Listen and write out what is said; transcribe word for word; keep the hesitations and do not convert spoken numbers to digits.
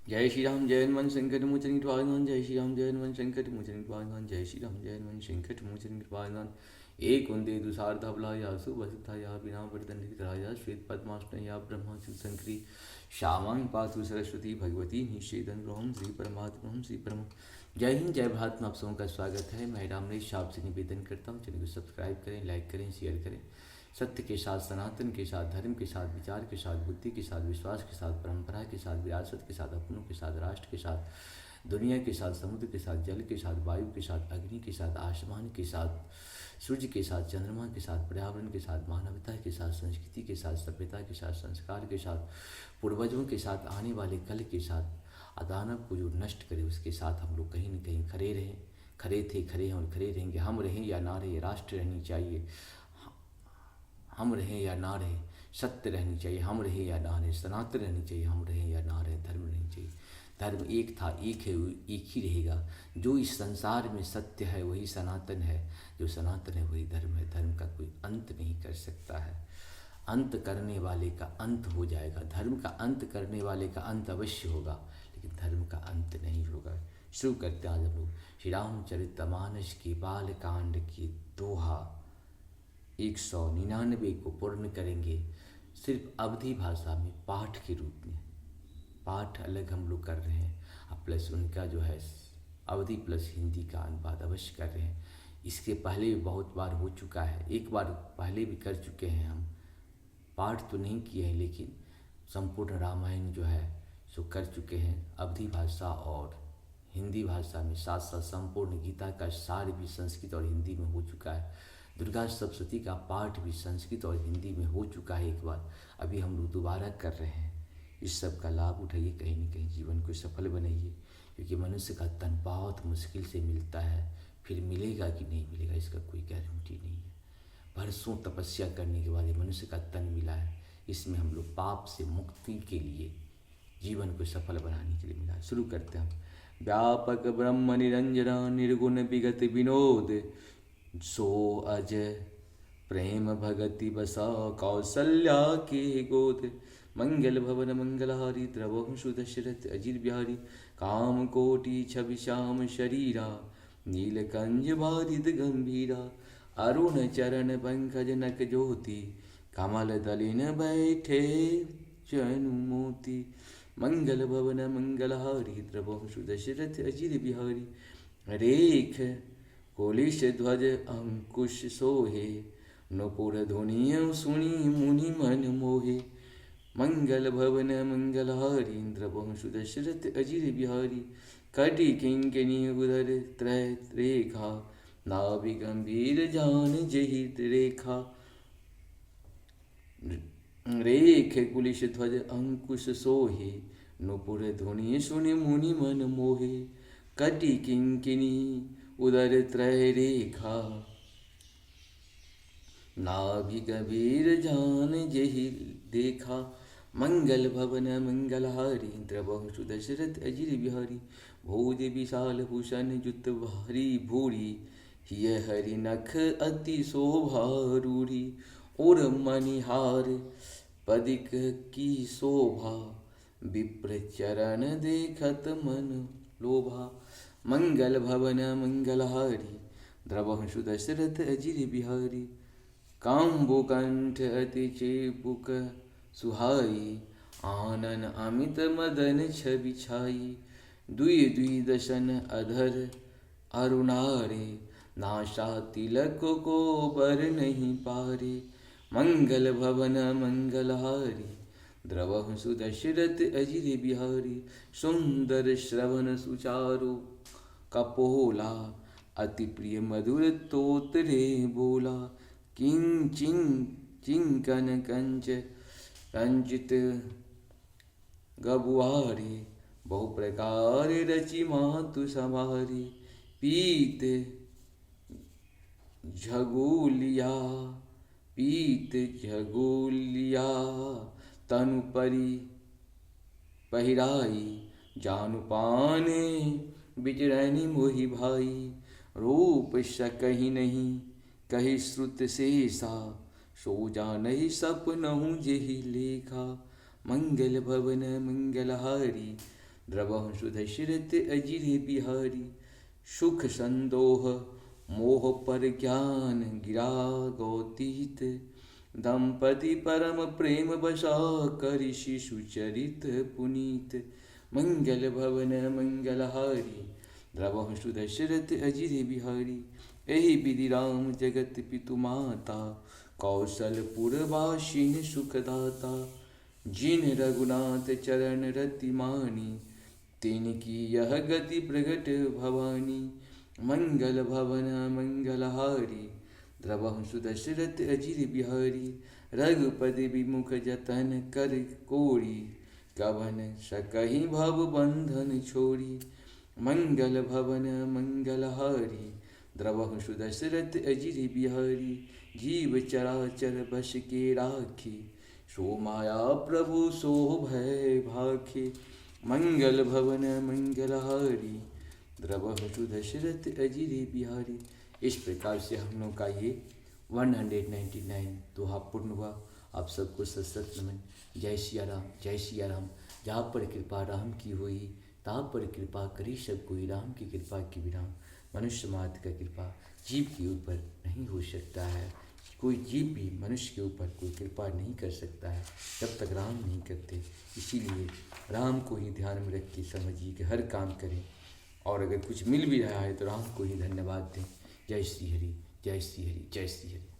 जय श्री राम जय हनुमान संकट मोचन कृपाल नाथ। जय श्री राम जय हनुमान संकट मोचन कृपाल नाथ। जय श्री राम जय हनुमान संकट मोचन कृपाल नाथ। एक कुंदे दुसार धबला या सुभसिता या बिना वरदंड राजा श्वेत पद्मासन या ब्रह्मा शिव शंकरी श्यामांग पातु सरस्वती भगवती निषेदन ग्रहम श्री परमात्मा श्री परमा। जय हिंद, जय भारत में आप सबों का स्वागत है। मैं राम नरेश आपसे निवेदन करता हूँ, चैनल को सब्सक्राइब करें, लाइक करें, शेयर करें। सत्य के साथ, सनातन के साथ, धर्म के साथ, विचार के साथ, बुद्धि के साथ, विश्वास के साथ, परंपरा के साथ, विरासत के साथ, अपनों के साथ, राष्ट्र के साथ, दुनिया के साथ, समुद्र के साथ, जल के साथ, वायु के साथ, अग्नि के साथ, आसमान के साथ, सूर्य के साथ, चंद्रमा के साथ, पर्यावरण के साथ, मानवता के साथ, संस्कृति के साथ, सभ्यता के साथ, संस्कार के साथ, पूर्वजों के साथ, आने वाले कल के साथ, अदानव को जो नष्ट करे, उसके साथ हम लोग कहीं न कहीं खड़े रहें, खड़े थे, खड़े हैं और खड़े रहेंगे। हम रहें या ना रहें, राष्ट्र रहनी चाहिए, हम रहें या ना रहें, सत्य रहनी चाहिए, हम रहें या ना रहें, सनातन रहनी चाहिए, हम रहें या ना रहें, धर्म रहनी चाहिए। धर्म एक था, एक है, वो एक ही रहेगा। जो इस संसार में सत्य है, वही सनातन है, जो सनातन है, वही धर्म है। धर्म का कोई अंत नहीं कर सकता है। अंत करने वाले का अंत हो जाएगा, धर्म का अंत करने वाले का अंत अवश्य होगा, लेकिन धर्म का अंत नहीं होगा। शुरू करते हैं आज हम लोग श्री रामचरित मानस के बाल कांड की दोहा एक सौ निन्यानवे को पूर्ण करेंगे सिर्फ अवधी भाषा में पाठ के रूप में। पाठ अलग हम लोग कर रहे हैं, अब प्लस उनका जो है अवधी प्लस हिंदी का अनुवाद अवश्य कर रहे हैं। इसके पहले भी बहुत बार हो चुका है, एक बार पहले भी कर चुके हैं हम। पाठ तो नहीं किए हैं, लेकिन संपूर्ण रामायण जो है सो कर चुके हैं अवधी भाषा और हिंदी भाषा में। साथ साथ संपूर्ण गीता का सार भी संस्कृत और हिंदी में हो चुका है। दुर्गा सप्तशती का पाठ भी संस्कृत और हिंदी में हो चुका है एक बार, अभी हम लोग दोबारा कर रहे हैं। इस सब का लाभ उठाइए, कहीं न कहीं जीवन को सफल बनाइए, क्योंकि मनुष्य का तन बहुत मुश्किल से मिलता है, फिर मिलेगा कि नहीं मिलेगा, इसका कोई गारंटी नहीं है। बरसों तपस्या करने के बाद ये मनुष्य का तन मिला है, इसमें हम लोग पाप से मुक्ति के लिए, जीवन को सफल बनाने के लिए मिला है। शुरू करते हैं। व्यापक ब्रह्म निरंजन निर्गुण विगत विनोद, सो अज प्रेम भगति बसा कौसल्या के गोद। मंगल भवन मंगलहारी द्रवहु सुदशरथ अजिर बिहारी। काम कोटि छवि श्याम शरीरा नीलकंज बारिद गंभीरा। अरुण चरण पंकज नक ज्योति कमल दलिन बैठे जनु मोती। मंगल भवन मंगलहारी द्रवहु सुदशरथ अजिर बिहारी। रेख कुलिश ध्वज अंकुश सोहे। नुपुर ध्वनि सुनि मुनि मन मोहे। मंगल भवन मंगलहारी द्रवहु सुदशरथ अजिर बिहारी। कटि किंकिनी उदर त्रय रेखा। नाभि गंभीर जान जहि रेखा। रेख कुलिश ध्वज अंकुश सोहे। नुपुर ध्वनि सुनि मुनि मन मोहे। कटि किंकिनी उदर त्रय रेखा। नाभि गंभीर जान जहि रेखा। मंगल भवन मंगलहारी द्रवहु सुदशरथ अजिर बिहारी। भुज विशाल भूषण जुत भारी भूरी। हिय हरि नख अति शोभा रूढ़ी। उर मणिहार पदिक की शोभा। विप्र चरण देखत मन लोभा। मंगल भवन मंगलहारी द्रवहु सुदशरथ अजिर बिहारी। काम्बु कंठ अति चिबुक सुहाई। आनन अमित मदन छवि छाई। दुइ दुइ दसन अधर अरुणारे। नासा तिलक को बर नहीं पारे। मंगल भवन मंगलहारी द्रवहु सुदशरथ अजिर बिहारी। सुंदर श्रवण सुचारु कपोला। अति प्रिय मधुर तोतरे बोला। किंचिं चिंकन कंच कंचित गबुआरी। बहु प्रकार रचि मातु समारी। पीत झगुलिया पीत झगुलिया तनु परि पहिराई। जानु पाने बिचरनि मोहि भाई। रूप सकहि नहीं कहि श्रुत शेषा। सो जानहि सपनहु जेहि लेखा। मंगल भवन मंगलहारी द्रवहु सुदशरथ अजिर बिहारी। सुख संदोह मोह पर ज्ञान गिरा गौतीत। दंपति परम प्रेम बसा करि शिशु चरित पुनीत। मंगल भवन मंगलहारी। द्रवहु सुदशरथ अजिर बिहारी। एहि विधि राम जगत पितु माता। कौशलपुर वासिन सुखदाता। जिन रघुनाथ चरण रति मानी। तिनकी यह गति प्रगट भवानी। मंगल भवन मंगलहारी। द्रवहु सुदशरथ अजिर बिहारी। रघुपति विमुख जतन कर कोरी। कवन सकहि भव बंधन छोरी। मंगल भवन मंगलहारी। द्रवहु सुदशरथ अजिर बिहारी। जीव चराचर बस के राखी। सो माया प्रभु सो भय भाखे। मंगल भवन मंगलहारी। द्रवहु सुदशरथ अजिर बिहारी। इस प्रकार से हम लोग का ये वन हंड्रेड नाइन्टी नाइन दोहा पूर्ण हुआ। आप सबको सत सत नमन। जय सिया राम, जय सिया राम। जहाँ पर कृपा राम की होई, तहाँ पर कृपा करी सब कोई। राम की कृपा के बिना मनुष्य मात्र का कृपा जीव के ऊपर नहीं हो सकता है। कोई जीव भी मनुष्य के ऊपर कोई कृपा नहीं कर सकता है जब तक राम नहीं करते। इसीलिए राम को ही ध्यान में रख के समझिए कि हर काम करें, और अगर कुछ मिल भी रहा है तो राम को ही धन्यवाद दें। जय श्री हरि, जय श्री हरि, जय श्री हरि।